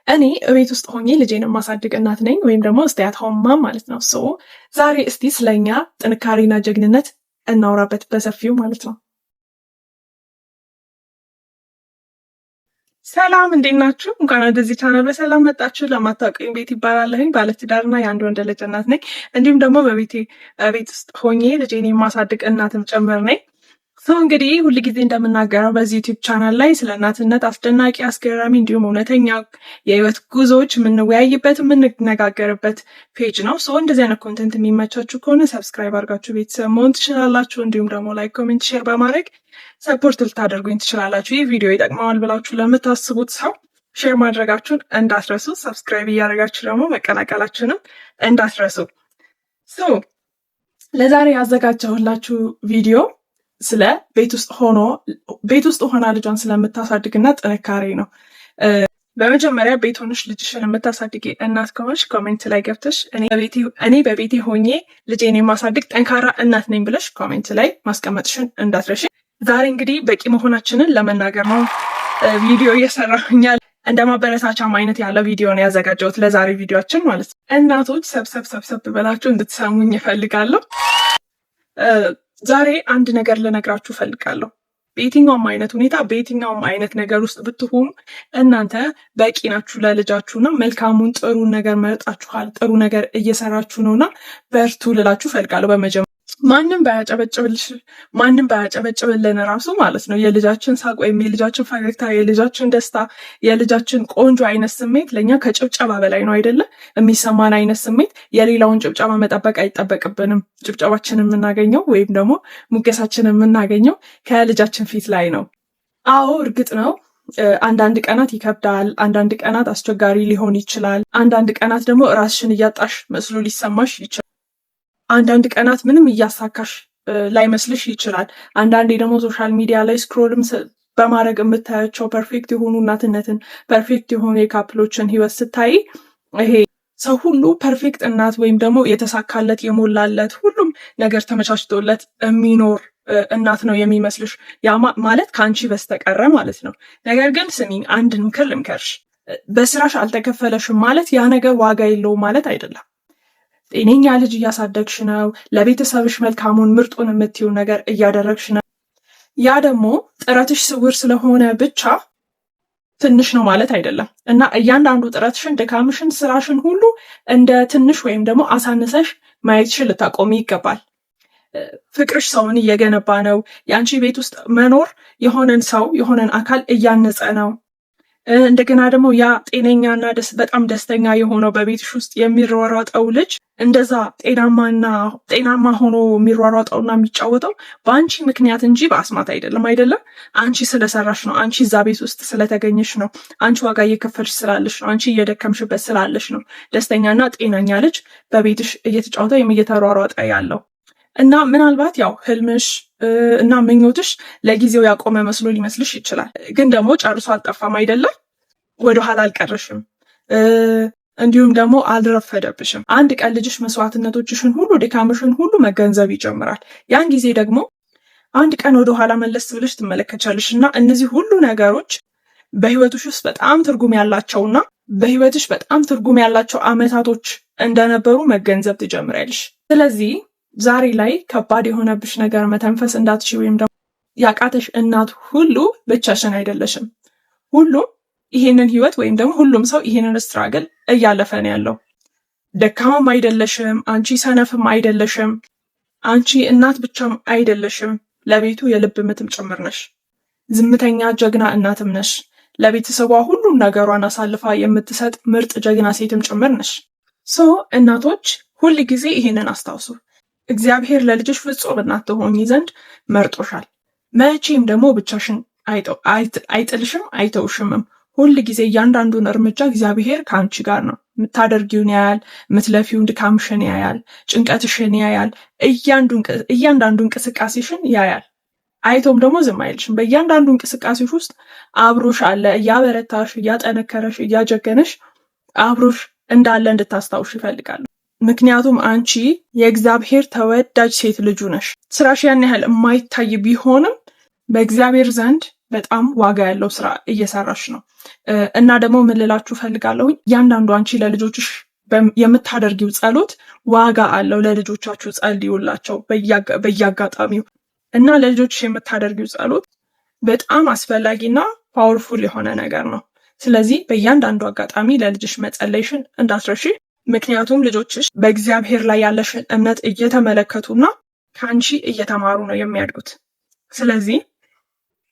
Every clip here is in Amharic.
እኔ እቤት ውስጥ ሆኜ ልጄን የማሳድግ እናት ነኝ፣ ወይም ደግሞ stay at home mom ማለት ነው። So ዛሬ እስቲ ስለኛ ጥንካሬና ጀግንነት እናውራበት በሰፊው ማለት ነው። ሰላም እንዴት ናችሁ? እንኳን ወደዚህ ቻናል በሰላም መጣችሁ። ለማታውቁኝ ቤቲ እባላለሁኝ። ባለትዳርና የአንድ ወንድ ልጅ እናት ነኝ። እንዲሁም ደግሞ በቤቴ ቤት ውስጥ ሆኜ ልጄን የማሳድግ እናትም ጭምር ነኝ። So እንግዲህ ሁል ጊዜ እንደምናገረው በዚህ ዩቲዩብ ቻናል ላይ ስለ እናትነት አስደናቂ፣ አስገራሚ እንዲሁም እውነተኛ የህይወት ጉዞዎች የምንወያይበት የምንነጋገርበት page ነው። So እንደዚህ አይነት content የሚመቻችሁ ከሆነ subscribe አድርጋችሁ ቤተሰብ መሆን ትችላላችሁ። እንዲሁም ደግሞ like፣ comment፣ share በማድረግ support ልታደርጉኝ ትችላላችሁ። ይህ ቪዲዮ ይጠቅመዋል ብላችሁ ለምታስቡት ሰው share ማድረጋችሁን እንዳትረሱ። Subscribe እያደረጋችሁ ደግሞ መቀላቀላችሁንም እንዳትረሱ። So ለዛሬ ያዘጋጀሁላችሁ ቪዲዮ ስለ ቤት ውስጥ ሆኖ ቤት ውስጥ ሆና ልጇን ስለምታሳድግና ጥንካሬ ነው። በመጀመሪያ ቤት ሆነሽ ልጅሽን የምታሳድጊ እናት ከሆንሽ comment ላይ ገብተሽ እኔ በቤቴ ሆኜ ልጄን የማሳድግ ጠንካራ እናት ነኝ ብለሽ comment ላይ ማስቀመጥሽን እንዳትረሽ። ዛሬ እንግዲህ በቂ መሆናችንን ለመናገር ነው ቪዲዮ እየሰራሁኛል። እንደ ማበረታቻም አይነት ያለ ቪዲዮ ነው ያዘጋጀሁት ለዛሬ ቪዲዮችን ማለት ነው። እናቶች ሰብሰብ ሰብሰብ ብላችሁ እንድትሰሙኝ እፈልጋለሁ። ዛሬ አንድ ነገር ልነግራችሁ እፈልጋለሁ። በየትኛውም አይነት ሁኔታ በየትኛውም አይነት ነገር ውስጥ ብትሆኑ እናንተ በቂ ናችሁ ለልጃችሁና መልካሙን ጥሩ ነገር መርጣችኋል፣ ጥሩ ነገር እየሰራችሁ ነውና በርቱ ልላችሁ እፈልጋለሁ። በመጀመሪያ ማንም ባያጨበጭብልሽ ማንም ባያጨበጭብልን ራሱ ማለት ነው የልጃችን ሳቅ ወይም የልጃችን ፈገግታ፣ የልጃችን ደስታ፣ የልጃችን ቆንጆ አይነት ስሜት ለእኛ ከጭብጨባ በላይ ነው አይደለ? የሚሰማን አይነት ስሜት የሌላውን ጭብጨባ መጠበቅ አይጠበቅብንም። ጭብጨባችን የምናገኘው ወይም ደግሞ ሙገሳችን የምናገኘው ከልጃችን ፊት ላይ ነው። አዎ እርግጥ ነው አንዳንድ ቀናት ይከብዳል። አንዳንድ ቀናት አስቸጋሪ ሊሆን ይችላል። አንዳንድ ቀናት ደግሞ ራስሽን እያጣሽ መስሎ ሊሰማሽ ይችላል። አንዳንድ ቀናት ምንም እያሳካሽ ላይመስልሽ ይችላል። አንዳንዴ ደግሞ social media ላይ scroll ም በማድረግ የምታያቸው perfect የሆኑ እናትነትን perfect የሆኑ የ couple ኦችን ህይወት ስታይ ይሄ ሰው ሁሉ perfect እናት ወይም ደግሞ የተሳካለት የሞላለት ሁሉም ነገር ተመቻችቶለት የሚኖር እናት ነው የሚመስልሽ። ያ ማለት ከአንቺ በስተቀረ ማለት ነው። ነገር ግን ስሚኝ፣ አንድ ምክር ልምከርሽ። በስራሽ አልተከፈለሽም ማለት ያ ነገር ዋጋ የለውም ማለት አይደለም። ጤነኛ ልጅ እያሳደግሽ ነው። ለቤተሰብሽ መልካሙን ምርጡን የምትይው ነገር እያደረግሽ ነው። ያ ደግሞ ጥረትሽ ስውር ስለሆነ ብቻ ትንሽ ነው ማለት አይደለም እና እያንዳንዱ ጥረትሽን፣ ድካምሽን፣ ስራሽን ሁሉ እንደ ትንሽ ወይም ደግሞ አሳንሰሽ ማየትሽን ልታቆሚ ይገባል። ፍቅርሽ ሰውን እየገነባ ነው። የአንቺ ቤት ውስጥ መኖር የሆነን ሰው የሆነን አካል እያነጸ ነው። እንደገና ደግሞ ያ ጤነኛና በጣም ደስተኛ የሆነው በቤትሽ ውስጥ የሚሯሯጠው ልጅ እንደዛ ጤናማና ጤናማ ሆኖ የሚሯሯጠውና የሚጫወተው በአንቺ ምክንያት እንጂ በአስማት አይደለም። አይደለም አንቺ ስለሰራሽ ነው። አንቺ እዛ ቤት ውስጥ ስለተገኘሽ ነው። አንቺ ዋጋ እየከፈልሽ ስላለሽ ነው። አንቺ እየደከምሽበት ስላለሽ ነው። ደስተኛና ጤነኛ ልጅ በቤትሽ እየተጫወተ ወይም እየተሯሯጠ ያለው እና ምናልባት ያው ህልምሽ እና ምኞትሽ ለጊዜው ያቆመ መስሎ ሊመስልሽ ይችላል። ግን ደግሞ ጨርሶ አልጠፋም አይደለም ወደኋላ አልቀረሽም። እንዲሁም ደግሞ አልረፈደብሽም። አንድ ቀን ልጅሽ መስዋዕትነቶችሽን ሁሉ ድካምሽን ሁሉ መገንዘብ ይጀምራል። ያን ጊዜ ደግሞ አንድ ቀን ወደኋላ መለስ ብለሽ ትመለከቻለሽ እና እነዚህ ሁሉ ነገሮች በህይወትሽ ውስጥ በጣም ትርጉም ያላቸውና በህይወትሽ በጣም ትርጉም ያላቸው አመታቶች እንደነበሩ መገንዘብ ትጀምሪያለሽ። ስለዚህ ዛሬ ላይ ከባድ የሆነብሽ ነገር መተንፈስ እንዳትችይ ወይም ደግሞ ያቃተሽ እናት ሁሉ ብቻሽን አይደለሽም። ሁሉም ይሄንን ህይወት ወይም ደግሞ ሁሉም ሰው ይሄንን struggle እያለፈ ነው ያለው። ደካማም አይደለሽም፣ አንቺ ሰነፍም አይደለሽም፣ አንቺ እናት ብቻም አይደለሽም። ለቤቱ የልብ ምትም ጭምር ነሽ። ዝምተኛ ጀግና እናትም ነሽ። ለቤተሰቧ ሁሉም ነገሯን አሳልፋ የምትሰጥ ምርጥ ጀግና ሴትም ጭምር ነሽ። So እናቶች ሁል ጊዜ ይሄንን አስታውሱ። እግዚአብሔር ለልጅሽ ፍጹም እናት ትሆኚ ዘንድ መርጦሻል። መቼም ደግሞ ብቻሽን አይጥልሽም አይተውሽምም። ሁል ጊዜ እያንዳንዱን እርምጃ እግዚአብሔር ከአንቺ ጋር ነው። የምታደርጊውን ያያል፣ የምትለፊውን ድካምሽን ያያል፣ ጭንቀትሽን ያያል፣ እያንዳንዱ እንቅስቃሴሽን ያያል። አይቶም ደግሞ ዝም አይልሽም። በእያንዳንዱ እንቅስቃሴሽ ውስጥ አብሮሽ አለ፣ እያበረታሽ፣ እያጠነከረሽ፣ እያጀገነሽ አብሮሽ እንዳለ እንድታስታውሽ ይፈልጋሉ። ምክንያቱም አንቺ የእግዚአብሔር ተወዳጅ ሴት ልጁ ነሽ። ስራሽ ያን ያህል የማይታይ ቢሆንም በእግዚአብሔር ዘንድ በጣም ዋጋ ያለው ስራ እየሰራሽ ነው። እና ደግሞ ምን ልላችሁ ፈልጋለሁኝ፣ እያንዳንዱ አንቺ ለልጆችሽ የምታደርጊው ጸሎት ዋጋ አለው። ለልጆቻችሁ ጸልዩላቸው በየአጋጣሚው እና ለልጆችሽ የምታደርጊው ጸሎት በጣም አስፈላጊና powerful የሆነ ነገር ነው። ስለዚህ በእያንዳንዱ አጋጣሚ ለልጅሽ መጸለይሽን እንዳትረሺ። ምክንያቱም ልጆችሽ በእግዚአብሔር ላይ ያለሽን እምነት እየተመለከቱና ከአንቺ እየተማሩ ነው የሚያድጉት። ስለዚህ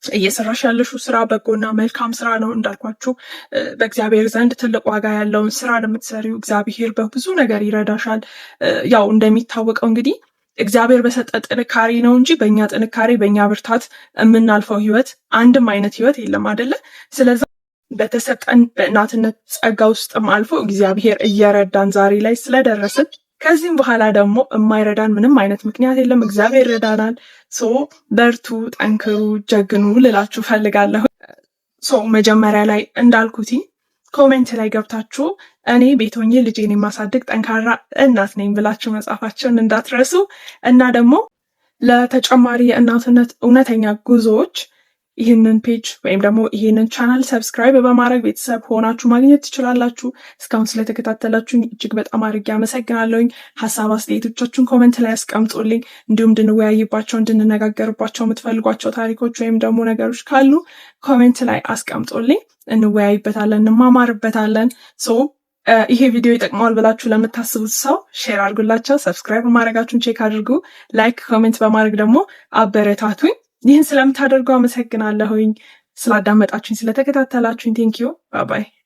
እየሰራሽ ያለሽው ስራ በጎና መልካም ስራ ነው። እንዳልኳችሁ በእግዚአብሔር ዘንድ ትልቅ ዋጋ ያለውን ስራ ለምትሰሪው እግዚአብሔር በብዙ ነገር ይረዳሻል። ያው እንደሚታወቀው እንግዲህ እግዚአብሔር በሰጠ ጥንካሬ ነው እንጂ በእኛ ጥንካሬ በእኛ ብርታት የምናልፈው ህይወት አንድም አይነት ህይወት የለም አደለ? ስለዛ በተሰጠን በእናትነት ጸጋ ውስጥም አልፎ እግዚአብሔር እየረዳን ዛሬ ላይ ስለደረስን ከዚህም በኋላ ደግሞ የማይረዳን ምንም አይነት ምክንያት የለም። እግዚአብሔር ይረዳናል። So በርቱ፣ ጠንክሩ፣ ጀግኑ ልላችሁ ፈልጋለሁ። So መጀመሪያ ላይ እንዳልኩት comment ላይ ገብታችሁ እኔ ቤት ሆኜ ልጄን የማሳድግ ጠንካራ እናት ነኝ ብላችሁ መጻፋችሁን እንዳትረሱ እና ደግሞ ለተጨማሪ የእናትነት እውነተኛ ጉዞዎች ይህንን page ወይም ደግሞ ይህንን channel subscribe በማድረግ ቤተሰብ ሆናችሁ ማግኘት ትችላላችሁ። እስካሁን ስለተከታተላችሁኝ እጅግ በጣም አድርጌ አመሰግናለሁኝ። ሀሳብ አስተያየቶቻችሁን comment ላይ አስቀምጡልኝ። እንዲሁም እንድንወያይባቸው እንድንነጋገርባቸው የምትፈልጓቸው ታሪኮች ወይም ደግሞ ነገሮች ካሉ comment ላይ አስቀምጡልኝ። እንወያይበታለን፣ እንማማርበታለን። So ይሄ ቪዲዮ ይጠቅመዋል ብላችሁ ለምታስቡት ሰው share አድርጉላቸው። Subscribe ማድረጋችሁን check አድርጉ። Like፣ comment በማድረግ ደግሞ አበረታቱኝ። ይህን ስለምታደርጉ አመሰግናለሁኝ። ስላዳመጣችሁኝ፣ ስለተከታተላችሁኝ thank you, bye bye።